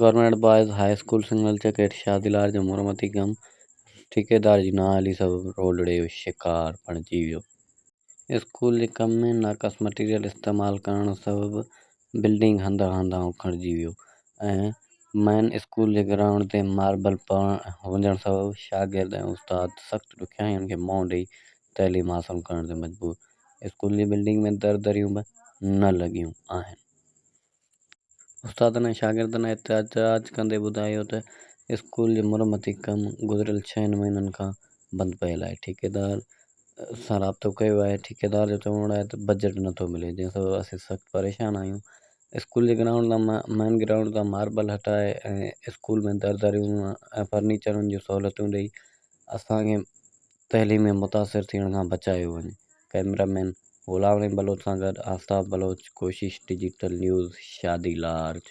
Government boys high school signal چڪ هيٺ شادي لار جو مرمتي ڪم ٺيڪيدار جي نااهلي سبب رولڙي جو شڪار بڻجي ويو. اسڪول جي ڪم ۾ ناقص مٽيريل استعمال ڪرڻ سبب بلڊنگ هنڌان هنڌان اکڙجي ويو ۽ مين اسڪول جي گرائونڊ تي ماربل پوڻ هجڻ سبب شاگرد ۽ استاد سخت ڏکيائين کي منهن ڏئي تعليم حاصل ڪرڻ تي مجبور. اسڪول جي بلڊنگ ۾ در دريون به نه لڳيون آهن. استادن ۽ شاگردن احتجاج ڪندي ٻڌايو ته اسڪول جو مرمتي ڪم گذريل ڇهن مهينن کان بند پيل آهي، ٺيڪيدار سان رابطو ڪيو آهي، ٺيڪيدار جو چوڻ آهي ته بجيٽ نٿو ملي، جنهن سبب اسين سخت پريشان آهيون، اسڪول جي گرائونڊ تان مين گرائونڊ تان ماربل هٽائي ۽ اسڪول ۾ در دريون ۽ فرنيچرن جون سهولتون ڏئي اسان کي تعليم ۾ متاثر ٿيڻ کان بچايو وڃي. ڪئميرا مين غلام علي بلوچ سان گڏ آفتاب بلوچ، ڪوشش ڊجيٽل نيوز، شادي لارج.